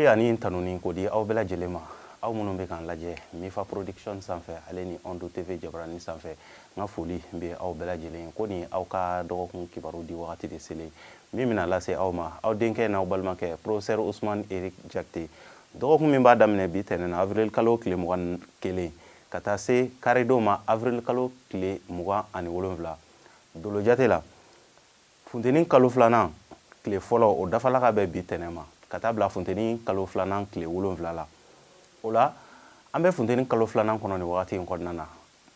Ani tanuni k'o di aw bɛɛ lajɛlen ma, aw minnu bɛ k'an lajɛ Mifa Production sanfɛ, ale ni Ondo TV jabarani sanfɛ. N ka foli bɛ aw bɛɛ lajɛlen ko ni aw ka dɔgɔkun kibaru di wagati de selen min bɛna lase aw ma, aw denkɛ n'aw balimakɛ, professeur Ousmane Eric Diakité. Dɔgɔkun min b'a daminɛ bi tɛnɛn na, avril kalo tile 21, ka taa se karidon ma, avril kalo tile 27, dolojate la, funteni kalo filanan tile fɔlɔ, o dafala ka bɛn bi tɛnɛn ma, ka taa bila funteni kalo filanan tile 7 la. O la, an bɛ funteni kalo filanan kɔnɔ nin wagati in kɔnɔna na,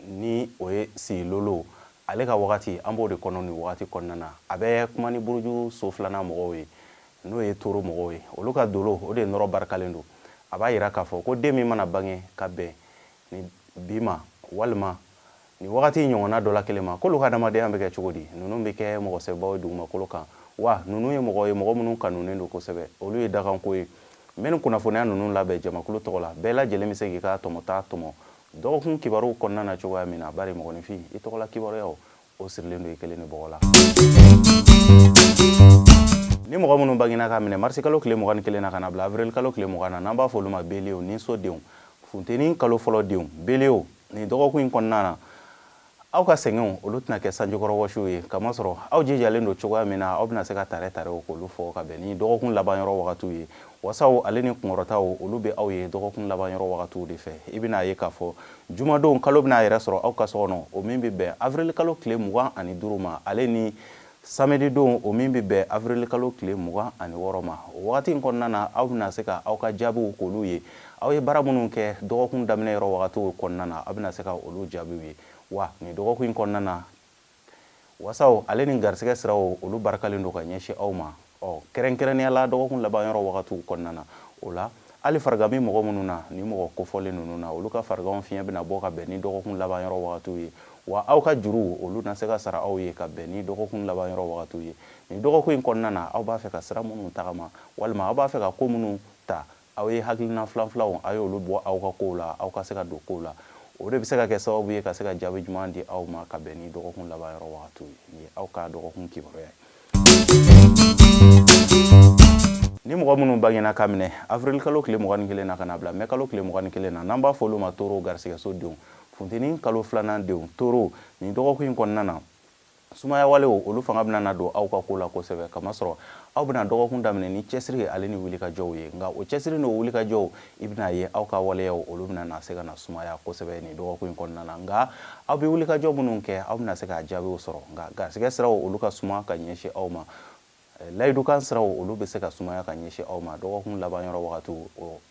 ni o ye silolo ale ka wagati, an b'o de kɔnɔ nin wagati kɔnɔna na. A bɛ kuma ni buruju so filanan mɔgɔw ye, n'o ye toro mɔgɔw ye. Olu ka dolo, o de nɔrɔ barikalen don. A b'a yira k'a fɔ ko den min mana bange ka bɛn ni bi ma walima nin wagati ɲɔgɔnna dɔ la kelen ma, k'olu ka adamadenya bɛ kɛ cogo di? Ninnu bɛ kɛ mɔgɔsɛbaw ye dugumakolo kan wa? Ninnu ye mɔgɔ ye, mɔgɔ minnu kanunen don kosɛbɛ. Olu ye dakanko ye. N bɛ nin kunnafoniya ninnu labɛn jamakulu tɔgɔ la. Bɛɛ lajɛlen bɛ se k'i ka tɔmɔta tɔmɔ dɔgɔkun kibaruw kɔnɔna na cogoya min na, bari mɔgɔninfin, i tɔgɔla kibaruyaw, o sirilen don i kelen de bɔgɔ la. Ni mɔgɔ minnu bangena k'a minɛ marisi kalo tile 21 na ka na bila avril kalo tile 20 na, n'an b'a fɔ olu ma beliyew ni so denw, funteni kalo fɔlɔ denw, beliyew, nin dɔgɔkun in kɔnɔna na, aw ka sɛgɛnw, olu tɛna kɛ sanjikɔrɔ wɔsiw ye, kamasɔrɔ aw jijalen don cogoya min na, aw bɛna se ka tare tarew k'olu fɔ ka bɛn ni dɔgɔkun laban yɔrɔ wagatiw ye. Wasaw ale ni kunkɔrɔtaw, olu bɛ aw ye dɔgɔkun laban yɔrɔ wagatiw de fɛ. I bɛna ye k'a fɔ jumadon, kalo bɛna a yɛrɛ sɔrɔ aw ka so kɔnɔ, o min bɛ bɛn avril kalo tile 25 ma, ale ni samedi don, o min bɛ bɛn avril kalo tile 26 ma. O wagati in kɔnɔna na, aw bɛna se ka aw ka jaabiw k'olu ye. Aw ye baara minnu kɛ dɔgɔkun daminɛ yɔrɔ wagatiw kɔnɔna na, aw bɛna se ka olu jaabiw ye. Wa nin dɔgɔkun in kɔnɔna na, wasaw ale ni garisɛgɛ siraw, olu barikalen don ka ɲɛsin aw ma, ɔ kɛrɛnkɛrɛnnenya la dɔgɔkun laban yɔrɔ wagatiw kɔnɔna na. O la, hali farigan bɛ mɔgɔ minnu na, ni mɔgɔ kofɔlen ninnu na, olu ka fariganw fiɲɛ bɛna bɔ ka bɛn ni dɔgɔkun laban yɔrɔ wagatiw ye. Wa aw ka juruw, olu na se ka sara aw ye ka bɛn ni dɔgɔkun laban yɔrɔ wagatiw ye. Nin dɔgɔkun in kɔnɔna na, aw b'a fɛ ka sira minnu tagama walima aw b'a fɛ ka ko minnu ta, aw ye hakilina filanfilanw, a y'olu bɔ aw ka kow la, aw ka se ka don kow la. O de bɛ se ka kɛ sababu ye ka se ka jaabi ɲuman di aw ma ka bɛn ni dɔgɔkun laban yɔrɔ wagatiw ye. Nin ye aw ka dɔgɔkun kibaruya ye. Ni mɔgɔ minnu bangena ka minɛ avril kalo tile 21 na ka na bila mɛ kalo tile 21 na, n'an b'a fɔ olu ma toro garisigɛso denw, funteni kalo filanan denw, toro, nin dɔgɔkun in kɔnɔna na, sumaya walew, olu fanga bɛna na don aw ka ko la kosɛbɛ, kamasɔrɔ aw bɛna dɔgɔkun daminɛ ni cɛsiri ale ni wulikajɔw ye. Nka o cɛsiri n'o wulikajɔw, i bɛna ye aw ka waleyaw, olu bɛna na se ka na sumaya kosɛbɛ nin dɔgɔkun in kɔnɔna na. Nka aw bɛ wulikajɔ minnu kɛ, aw bɛna se k'a jaabiw sɔrɔ. Nka garisɛgɛ siraw, olu ka suma ka ɲɛsin aw ma. Layidukan siraw, olu bɛ se ka sumaya ka ɲɛsin aw ma. Dɔgɔkun laban yɔrɔ wagatiw,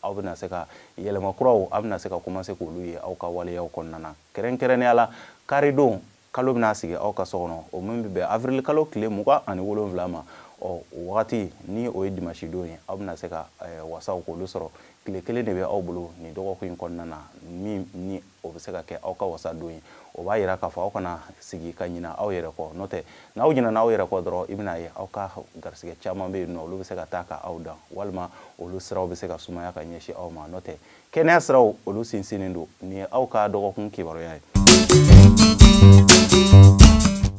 aw bɛna se ka yɛlɛma kuraw, aw bɛna se ka commencer k'olu ye aw ka waleyaw kɔnɔna na. Kɛrɛnkɛrɛnnenya la, karidon, kalo bɛna sigi aw ka so kɔnɔ, o min bɛ bɛn avril kalo tile 27 ma. Ɔ o wagati ni o ye dimanche don ye, aw bɛna se ka wasaw k'olu sɔrɔ. Tile kelen de bɛ aw bolo nin dɔgɔkun in kɔnɔna na, min ni o bɛ se ka kɛ aw ka wasa don ye. O b'a yira k'a fɔ aw kana sigi ka ɲina aw yɛrɛ kɔ, n'o tɛ n'aw ɲinana aw yɛrɛ kɔ dɔrɔn, i bɛna ye aw ka garisɛgɛ caman bɛ yen nɔ, olu bɛ se ka taa ka aw dan, walima olu siraw bɛ se ka sumaya ka ɲɛsin aw ma. N'o tɛ kɛnɛya siraw, olu sinsinnen don. Nin ye aw ka dɔgɔkun kibaruya ye.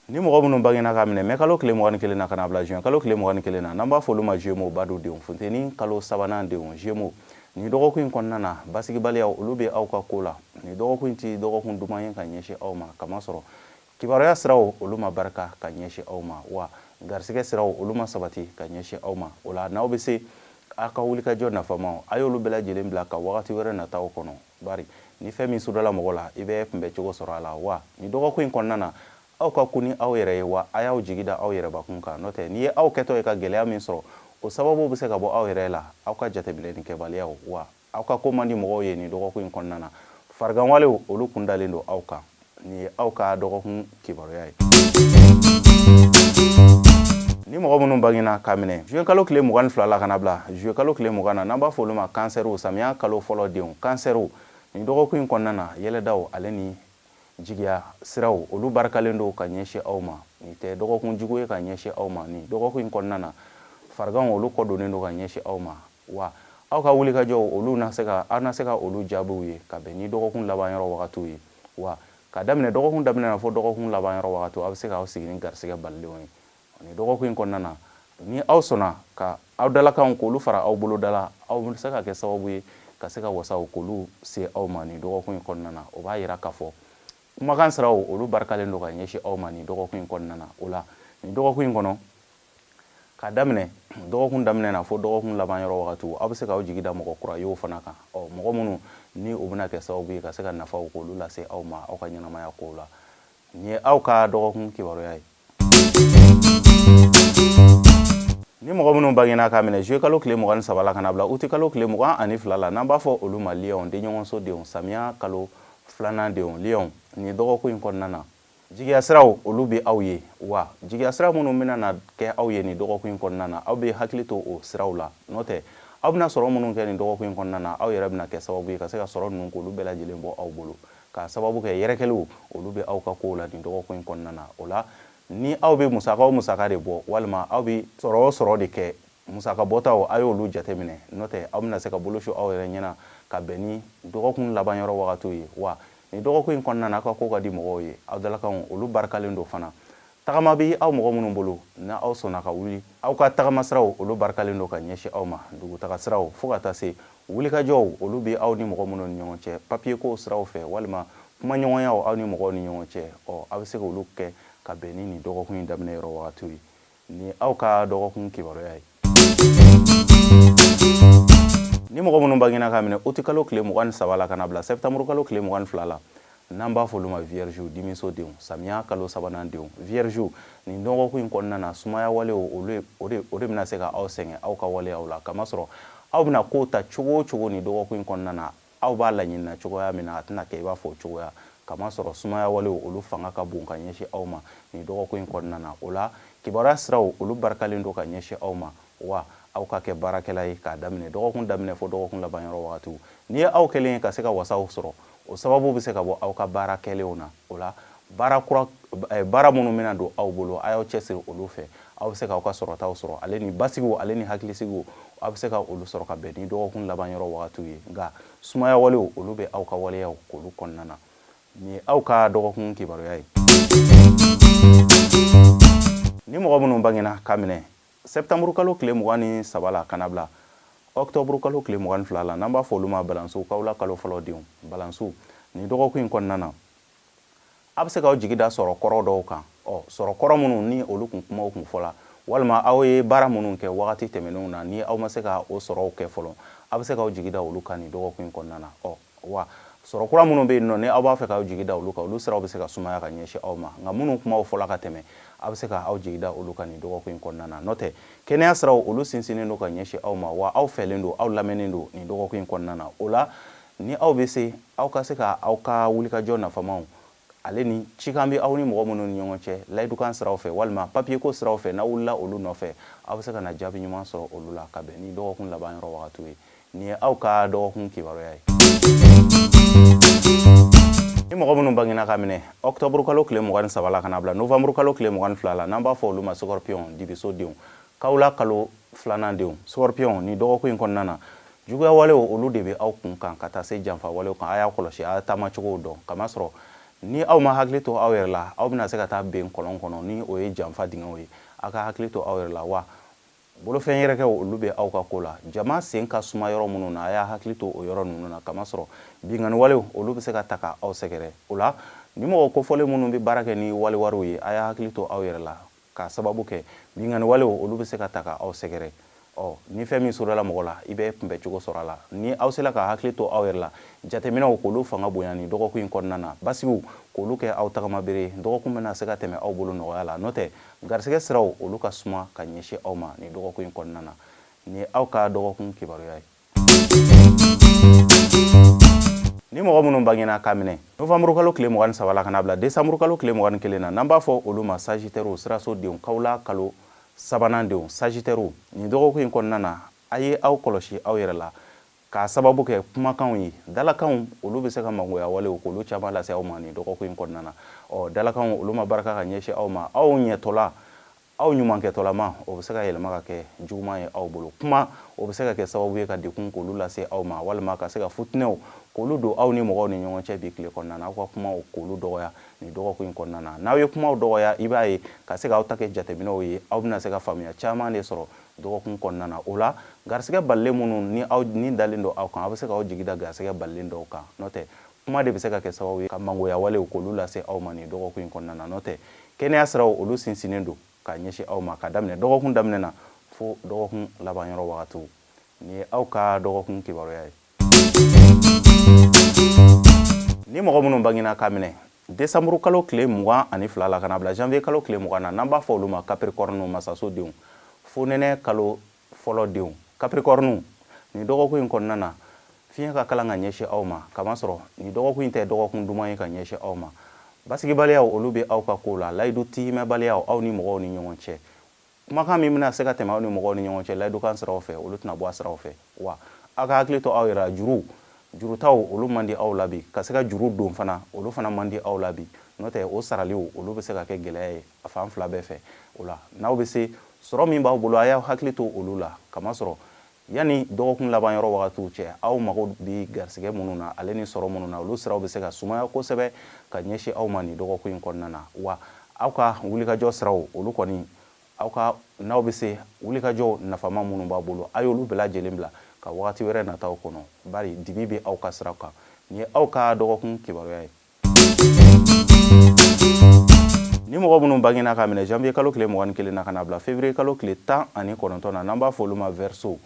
Ni mɔgɔ minnu bangena ka minɛ mɛ kalo tile 21 na ka na bila juin kalo tile 21 na, n'an b'a fɔ olu ma Gémeaux badu denw, funteni kalo sabanan denw, Gémeaux, nin dɔgɔkun in kɔnɔna na, basigibaliyaw, olu bɛ aw ka ko la. Nin dɔgɔkun in ti dɔgɔkun duman ye ka ɲɛsin aw ma, kamasɔrɔ kibaruya siraw, olu ma barika ka ɲɛsin aw ma, wa garisɛgɛ siraw, olu ma sabati ka ɲɛsin aw ma. O la, n'aw bɛ se aw ka wulikajɔ nafamaw, a y'olu bɛɛ lajɛlen bila ka wagati wɛrɛ nataw kɔnɔ, bari ni fɛn min sudala mɔgɔ la, i bɛ kunbɛ cogo sɔrɔ a la. Wa nin dɔgɔkun in kɔnɔna na, aw ka kun ni aw yɛrɛ ye, wa a y'aw jigi da aw yɛrɛbakun kan. N'o tɛ, n'i ye aw kɛtɔ ye ka gɛlɛya min sɔrɔ, o sababu bɛ se ka bɔ aw yɛrɛ la, aw ka jateminɛni kɛbaliyaw, wa aw ka ko man di mɔgɔw ye nin dɔgɔkun in kɔnɔna na. Fariganwalew, olu kun dalen don aw kan. Nin ye aw ka dɔgɔkun kibaruya ye. Ni mɔgɔ minnu bangena ka minɛ juin kalo tile 22 la ka na bila juillet kalo tile 20 na, n'an b'a fɔ olu ma kansɛriw, samiya kalo fɔlɔ denw, kansɛriw, nin dɔgɔkun in kɔnɔna na, yɛlɛdaw ale ni jigiya siraw, olu barikalen don ka ɲɛsin aw ma. Nin tɛ dɔgɔkun jugu ye ka ɲɛsin aw ma. Nin dɔgɔkun in kɔnɔna na, fariganw, olu kɔ donnen don ka ɲɛsin aw ma. Wa aw ka wulikajɔw, olu na se ka, aw na se ka olu jaabiw ye ka bɛn ni dɔgɔkun laban yɔrɔ wagatiw ye. Wa ka daminɛ dɔgɔkun daminɛ na fo dɔgɔkun laban yɔrɔ wagatiw, aw bɛ se k'aw sigi ni garisɛgɛ balilenw ye. Nin dɔgɔkun in kɔnɔna na, Ni aw sɔnna ka aw dalakanw k'olu fara aw boloda la, aw bɛ se ka kɛ sababu ye ka se ka wasaw k'olu se aw ma nin dɔgɔkun in kɔnɔna na. O b'a yira k'a fɔ kumakan siraw olu barikalen don ka ɲɛsin aw ma nin dɔgɔkun in kɔnɔna na. O la nin dɔgɔkun in kɔnɔ, ka daminɛ dɔgɔkun daminɛ na fo dɔgɔkun laban yɔrɔ wagatiw, aw bɛ se k'aw jigi da mɔgɔ kura yew fana kan, ɔ mɔgɔ minnu ni u bɛna kɛ sababu ye ka se ka nafaw k'olu lase aw ma aw ka ɲɛnamaya kow la. Nin ye aw ka dɔgɔkun kibaruya ye. Ni mɔgɔ minnu bangena k'a minɛ juillet kalo tile 23 la ka na bila uti kalo tile 22 la, n'an b'a fɔ olu ma liyɔn, denɲɔgɔnso denw, samiya kalo filanan denw, liyɔn, nin dɔgɔkun in kɔnɔna na, jigiya siraw olu bɛ aw ye. Wa jigiya sira minnu bɛna na kɛ aw ye nin dɔgɔkun in kɔnɔna na, aw bɛ hakili to o siraw la. N'o tɛ, aw bɛna sɔrɔ minnu kɛ nin dɔgɔkun in kɔnɔna na, aw yɛrɛ bɛna kɛ sababu ye ka se ka sɔrɔ ninnu k'olu bɛɛ lajɛlen bɔ aw bolo, k'a sababu kɛ yɛrɛkɛliw olu bɛ aw ka kow la nin dɔgɔkun in kɔnɔna na. O la, ni aw bɛ musaka o musaka de bɔ, walima aw bɛ sɔrɔ o sɔrɔ de kɛ, musaka bɔtaw a y'olu jateminɛ. N'o tɛ, aw bɛna se ka bolo su aw yɛrɛ ɲɛna ka bɛn ni dɔgɔkun laban yɔrɔ wagatiw ye. Wa nin dɔgɔkun in kɔnɔna na, aw ka ko ka di mɔgɔw ye, aw dalakanw olu barikalen don fana. Tagama bɛ aw mɔgɔ minnu bolo, ni aw sɔnna ka wuli, aw ka tagamasiraw olu barikalen don ka ɲɛsin aw ma. Dugutaga siraw fo ka taa se wulikajɔw olu bɛ aw ni mɔgɔ minnu ni ɲɔgɔn cɛ, papiye kow siraw fɛ walima kumaɲɔgɔnyaw aw ni mɔgɔw ni ɲɔgɔn cɛ, ɔ aw bɛ se k'olu kɛ ka bɛn ni nin dɔgɔkun in daminɛ yɔrɔ wagatiw ye. Nin ye aw ka dɔgɔkun kibaruya ye. Ni mɔgɔ minnu bangena k'a minɛ uti kalo tile 23 la ka na bila sɛptanburu kalo tile 22 la, n'an b'a fɔ olu ma vierge, dimiso denw, samiya kalo sabanan denw, vierge, nin dɔgɔkun in kɔnɔna na, sumaya walew olu o de o de bɛna se ka aw sɛgɛn aw ka waleyaw la, kamasɔrɔ aw bɛna kow ta cogo o cogo nin dɔgɔkun in kɔnɔna na, aw b'a laɲinina cogoya min na, a tɛna kɛ i b'a fɔ o cogoya, kamasɔrɔ sumaya walew olu fanga ka bon ka ɲɛsin aw ma nin dɔgɔkun in kɔnɔna na. O la, kibaruya siraw olu barikalen don ka ɲɛsin aw ma, wa aw ka kɛ baarakɛla ye k'a daminɛ dɔgɔkun daminɛ fo dɔgɔkun laban yɔrɔ wagatiw. N'i ye aw kɛlen ye ka se ka wasaw sɔrɔ, o sababu bɛ se ka bɔ aw ka baara kɛlenw na. O la, baara kura, baara minnu bɛna don aw bolo, a y'aw cɛsiri olu fɛ. Aw bɛ se k'aw ka sɔrɔtaw sɔrɔ, ale ni basigiw, ale ni hakilisigiw, aw bɛ se ka olu sɔrɔ ka bɛn ni dɔgɔkun laban yɔrɔ wagatiw ye. Nka sumaya walew olu bɛ aw ka waleyaw k'olu kɔnɔna na. Nin ye aw ka dɔgɔkun kibaruya ye. Ni mɔgɔ minnu bangena ka minɛ sɛptanburu kalo tile 23 la ka na bila ɔkutɔburu kalo tile 22 la, n'an b'a fɔ olu ma balansiw, kawula kalo fɔlɔ denw, balansiw, nin dɔgɔkun in kɔnɔna na, a bɛ se k'aw jigi da sɔrɔ kɔrɔ dɔw kan, ɔ sɔrɔ kɔrɔ minnu ni olu kun kumaw kun fɔla, walima aw ye baara minnu kɛ wagati tɛmɛnenw na, ni aw ma se ka o sɔrɔw kɛ fɔlɔ, a bɛ se k'aw jigi da olu kan nin dɔgɔkun in kɔnɔna na. Ɔ wa sɔrɔ kura minnu bɛ yen nɔ, ni aw b'a fɛ k'aw jigi da olu kan, olu siraw bɛ se ka sumaya ka ɲɛsin aw ma. Nka minnu kumaw fɔla ka tɛmɛ, aw bɛ se ka aw jigi da olu kan nin dɔgɔkun in kɔnɔna na. N'o tɛ, kɛnɛya siraw olu sinsinnen don ka ɲɛsin aw ma, wa aw fɛlen don, aw lamɛnnen don nin dɔgɔkun in kɔnɔna na. O la, ni aw bɛ se, aw ka se ka aw ka wulikajɔ nafamaw ale ni cikan bɛ aw ni mɔgɔ minnu ni ɲɔgɔn cɛ layidukan siraw fɛ walima papiyeko siraw fɛ, n'aw wulila olu nɔfɛ, aw bɛ se ka na jaabi ɲuman sɔrɔ olu la ka bɛn ni dɔgɔkun laban yɔrɔ wagatiw ye. Nin ye aw ka dɔgɔkun kibaruya ye. Ni mɔgɔ minnu bangena ka minɛ ɔkutɔburu kalo tile 23 la ka na bila novanburu kalo tile 22 la, n'an b'a fɔ olu ma scorpion, dibiso denw, kawula kalo filanan denw, scorpion, nin dɔgɔkun in kɔnɔna na, juguya walew olu de bɛ aw kun kan ka taa se janfa walew kan. A y'a kɔlɔsi, a y'a taamacogow dɔn, kamasɔrɔ ni aw ma hakili to aw yɛrɛ la, aw bɛna se ka taa ben kɔlɔn kɔnɔ ni o ye janfa dingɛw ye. A ka hakili to aw yɛrɛ la, wa bolofɛn yɛrɛkɛw olu bɛ aw ka ko la. Jama sen ka suma yɔrɔ minnu na, a y'a hakili to o yɔrɔ ninnu na, kamasɔrɔ binkanni walew olu bɛ se ka ta ka aw sɛgɛrɛ. O la, ni mɔgɔ kofɔlen minnu bɛ baara kɛ ni waliwariw ye, a y'a hakili to aw yɛrɛ la, k'a sababu kɛ binkanni walew olu bɛ se ka ta ka aw sɛgɛrɛ. Ɔ ni fɛn min surala mɔgɔ la, i bɛ kunbɛcogo sɔrɔ a la. Ni aw sela ka hakili to aw yɛrɛ la, jateminɛw k'olu fanga bonya nin dɔgɔkun in kɔnɔna na, basigiw k'olu kɛ aw tagama bere ye, dɔgɔkun bɛna se ka tɛmɛ aw bolo nɔgɔya la. N'o tɛ, garisɛgɛ siraw olu ka suma ka ɲɛsin aw ma nin dɔgɔkun in kɔnɔna na. Nin ye aw ka dɔgɔkun kibaruya ye. Ni mɔgɔ minnu bangena k'a minɛ novanburu kalo tile 23 la ka na bila desanburu kalo tile 21 na, n'an b'a fɔ olu ma sagitɛriw, siraso denw, kawula kalo sabanan denw, sagitɛriw, nin dɔgɔkun in kɔnɔna na, a ye aw kɔlɔsi aw yɛrɛ la k'a sababu kɛ kumakanw ye. Dalakanw olu bɛ se ka mangoya walew k'olu caman lase aw ma nin dɔgɔkun in kɔnɔna na. Ɔ dalakanw olu ma barika ka ɲɛsin aw ma, aw ɲɛtɔla, aw ɲumankɛtɔlama, o bɛ se ka yɛlɛma ka kɛ juguman ye aw bolo. Kuma o bɛ se ka kɛ sababu ye ka degun k'olu lase aw ma, walima ka se ka futinɛw k'olu don aw ni mɔgɔw ni ɲɔgɔn cɛ bi tile kɔnɔna na. Aw ka kumaw k'olu dɔgɔya. nin dɔgɔkun in kɔnɔna na. N'aw ye kumaw dɔgɔya, i b'a ye ka se k'aw ta kɛ jateminɛw ye, aw bɛna se ka faamuya caman de sɔrɔ dɔgɔkun kɔnɔna na. O la, garisɛgɛ balilen minnu ni aw ni dalen don aw kan, aw bɛ se k'aw jigi da garisɛgɛ balilen dɔw kan. N'o tɛ, kuma de bɛ se ka kɛ sababu ye ka mangoya walew k'olu lase aw ma nin dɔgɔkun in kɔnɔna na. N'o tɛ, kɛnɛya siraw olu sinsinnen don ka ɲɛsin aw ma ka daminɛ dɔgɔkun daminɛ na fo dɔgɔkun laban yɔrɔ wagatiw. Nin ye aw ka dɔgɔkun kibaruya ye. Ni mɔgɔ minnu bangena k'a minɛ desanburu kalo tile 22 la ka na bila janvier kalo tile 20 na, n'an b'a fɔ olu ma capricorne, masaso denw, fonɛnɛ kalo fɔlɔ denw, capricorne, nin dɔgɔkun in kɔnɔna na, fiɲɛ ka kalan ka ɲɛsin aw ma, kamasɔrɔ nin dɔgɔkun in tɛ dɔgɔkun duman ye ka ɲɛsin aw ma. Basigibaliyaw olu bɛ aw ka kow la, layidu tiimɛbaliyaw aw ni mɔgɔw ni ɲɔgɔn cɛ, kumakan min bɛna se ka tɛmɛ aw ni mɔgɔw ni ɲɔgɔn cɛ layidukan siraw fɛ, olu tɛna bɔ a siraw fɛ. Wa aw ka hakili to aw yɛrɛ la, juru jurutaw olu man di aw la bi, ka se ka juru don fana, olu fana man di aw la bi. N'o tɛ, o saraliw olu bɛ se ka kɛ gɛlɛya ye a fan fila bɛɛ fɛ. O la, n'aw bɛ se, sɔrɔ min b'aw bolo, a y'aw hakili to olu la, kamasɔrɔ yanni dɔgɔkun laban yɔrɔ wagatiw cɛ, aw mago bɛ garisɛgɛ minnu na ale ni sɔrɔ minnu na, olu siraw bɛ se ka sumaya kosɛbɛ ka ɲɛsin aw ma nin dɔgɔkun in kɔnɔna na. Wa aw ka wulikajɔ siraw olu kɔni, aw ka n'aw bɛ se, wulikajɔ nafama minnu b'a bolo, a y'olu bɛɛ lajɛlen bila ka wagati wɛrɛ nataw kɔnɔ, bari dibi bɛ aw ka sira kan. Nin ye aw ka dɔgɔkun kibaruya ye. Ni mɔgɔ minnu bangena k'a minɛ janvier kalo tile 21 na ka na bila février kalo tile 19 na, n'an b'a fɔ olu ma Verseau,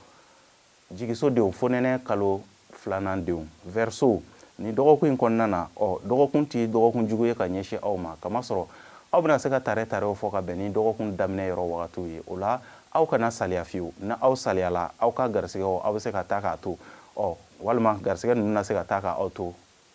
jigiso denw, fonɛnɛ kalo filanan denw, Verseau, nin dɔgɔkun in kɔnɔna na, ɔ dɔgɔkun tɛ dɔgɔkun jugu ye ka ɲɛsin aw ma, kamasɔrɔ aw bɛna se ka tare tarew fɔ ka bɛn ni dɔgɔkun daminɛ yɔrɔ wagatiw ye. O la, aw kana saliya fiyewu. Ni aw saliyala, aw ka garisɛgɛw aw bɛ se ka taa k'a to, ɔ walima garisɛgɛ ninnu na se ka taa k'aw to.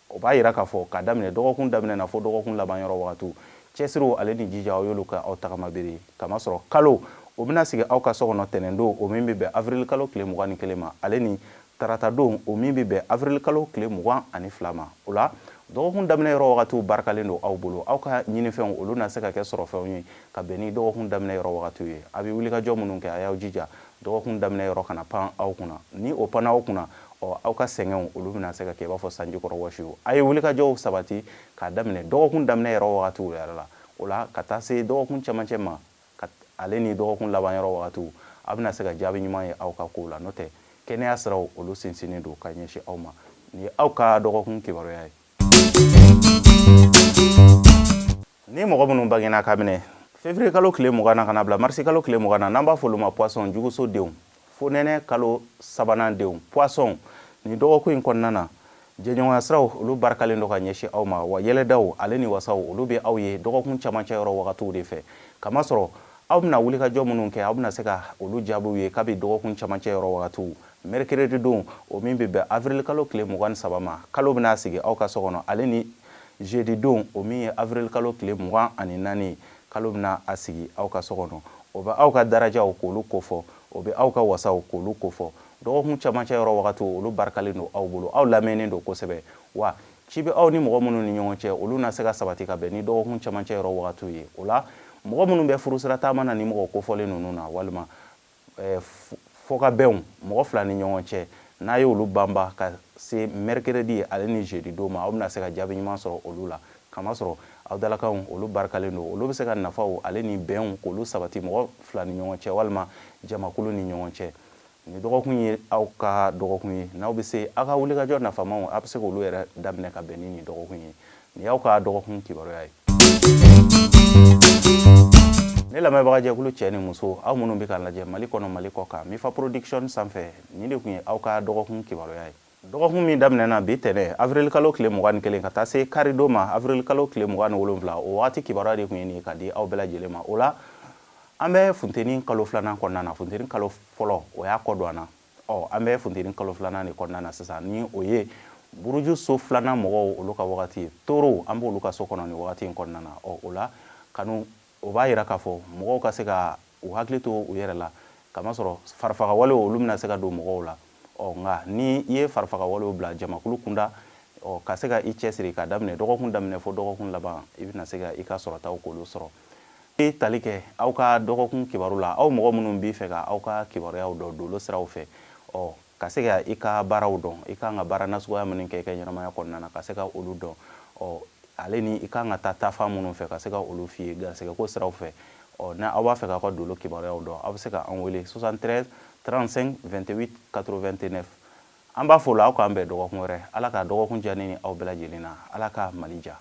O b'a yira k'a fɔ k'a daminɛ dɔgɔkun daminɛ na fo dɔgɔkun laban yɔrɔ wagatiw, cɛsiriw ale ni jija, aw y'olu kɛ aw tagama bere ye, kamasɔrɔ kalo o bɛna sigi aw ka so kɔnɔ tɛnɛndon, o min bɛ bɛn avril kalo tile 21 ma, ale ni taratadon, o min bɛ bɛn avril kalo tile 22 ma. O la, dɔgɔkun daminɛ yɔrɔ wagatiw barikalen don aw bolo. Aw ka ɲinifɛnw olu na se ka kɛ sɔrɔfɛnw ye ka bɛn ni dɔgɔkun daminɛ yɔrɔ wagatiw ye. A bɛ wulikajɔ minnu kɛ, a y'aw jija dɔgɔkun daminɛ yɔrɔ kana pan aw kunna. Ni o panna aw kunna, ɔ aw ka sɛgɛnw olu bɛna se ka kɛ i b'a fɔ sanji kɔrɔ wɔsi. A ye wulikajɔw sabati k'a daminɛ dɔgɔkun daminɛ yɔrɔ wagatiw yɛrɛ la. O la, ka taa se dɔgɔkun cɛmancɛ ma ka ale ni dɔgɔkun laban yɔrɔ wagatiw, aw bɛna se ka jaabi ɲuman ye aw ka kow la. N'o tɛ, kɛnɛya siraw olu sinsinnen don ka ɲɛsin aw ma. Nin ye aw ka dɔgɔkun kibaruya ye. Ni mɔgɔ minnu bangena ka minɛ février kalo tile 20 na ka na bila marisi kalo tile 20 na, n'an b'a fɔ olu ma poisson, juguso denw, fonɛnɛ kalo sabanan denw, poisson, nin dɔgɔkun in kɔnɔna na, jɛɲɔgɔnya siraw olu barikalen don ka ɲɛsin aw ma. Wa yɛlɛdaw ale ni wasaw olu bɛ aw ye dɔgɔkun camancɛ yɔrɔ wagatiw de fɛ, kamasɔrɔ aw bɛna wulikajɔ minnu kɛ, aw bɛna se ka olu jaabiw ye kabi dɔgɔkun camancɛ yɔrɔ wagatiw. Mercredi don, o min bɛ bɛn avril kalo tile 23 ma, kalo bɛna sigi aw ka so kɔnɔ, ale ni jeudi don, o min ye avril kalo tile 24, kalo bɛna a sigi aw ka so kɔnɔ. O bɛ aw ka darajaw k'olu kofɔ, o bɛ aw ka wasaw k'olu kofɔ. Dɔgɔkun camancɛ yɔrɔ wagatiw olu barikalen don aw bolo, aw lamɛnnen don kosɛbɛ. Wa ci bɛ aw ni mɔgɔ minnu ni ɲɔgɔn cɛ, olu na se ka sabati ka bɛn ni dɔgɔkun camancɛ yɔrɔ wagatiw ye. O la, mɔgɔ minnu bɛ furusira taama na ni mɔgɔ kofɔlen ninnu na, walima fɔkabɛnw mɔgɔ fila ni ɲɔgɔn cɛ, n'a ye olu banba ka se mercredi ale ni jeudi don ma, aw bɛna se ka jaabi ɲuman sɔrɔ olu la, kamasɔrɔ aw dalakanw olu barikalen don. Olu bɛ se ka nafaw ale ni bɛnw k'olu sabati mɔgɔ fila ni ɲɔgɔn cɛ walima jamakulu ni ɲɔgɔn cɛ. Nin dɔgɔkun ye aw ka dɔgɔkun ye. N'aw bɛ se, aw ka wulikajɔ nafamaw, aw bɛ se k'olu yɛrɛ daminɛ ka bɛn ni nin dɔgɔkun ye. Nin y'aw ka dɔgɔkun kibaruya ye. Ne lamɛnbagajɛkulu cɛ ni muso, aw minnu bɛ k'an lajɛ Mali kɔnɔ, Mali kɔ kan, Mifa Production sanfɛ, nin de tun ye aw ka dɔgɔkun kibaruya ye. Dɔgɔkun min daminɛna bi tɛnɛ avril kalo tile 21 ka taa se karidon ma avril kalo tile 27, o wagati kibaruya de tun ye nin ye ka di aw bɛɛ lajɛlen ma. O la, an bɛ funteni kalo filanan kɔnɔna na. Funteni kalo fɔlɔ, o y'a kɔ don an na. Ɔ an bɛ funteni kalo filanan de kɔnɔna na sisan, ni o ye buruju so filanan mɔgɔw olu ka wagati ye. Toro, an b'olu ka so kɔnɔ nin wagati in kɔnɔna na. Ɔ o la kanu, o b'a yira k'a fɔ mɔgɔw ka se ka u hakili to u yɛrɛ la, kamasɔrɔ farifagawalew olu bɛna se ka don mɔgɔw la. Ɔ nka ni i ye farifagawalew bila jamakulu kunda, ɔ ka se ka i cɛsiri ka daminɛ dɔgɔkun daminɛ fo dɔgɔkun laban, i bɛna se ka i ka sɔrɔtaw k'olu sɔrɔ. I tali kɛ aw ka dɔgɔkun kibaru la, aw mɔgɔ minnu b'i fɛ ka aw ka kibaruyaw dɔn dolo siraw fɛ, ɔ ka se ka i ka baaraw dɔn, i kan ka baara nasuguya minnu kɛ i ka ɲɛnamaya kɔnɔna na, ka se ka olu dɔn, ɔ Ale ni i kan ka taa taafan minnu fɛ ka se ka olu f'i ye garisɛgɛ ko siraw fɛ. Ɔ, ni aw b'a fɛ k'aw ka dolo kibaruyaw dɔn, aw bɛ se ka an wele 73 35 28 89. An b'a fɔ o la, aw k'an bɛn dɔgɔkun wɛrɛ. Ala ka dɔgɔkun diya ne ni aw bɛɛ lajɛlen na. Ala ka Mali diya.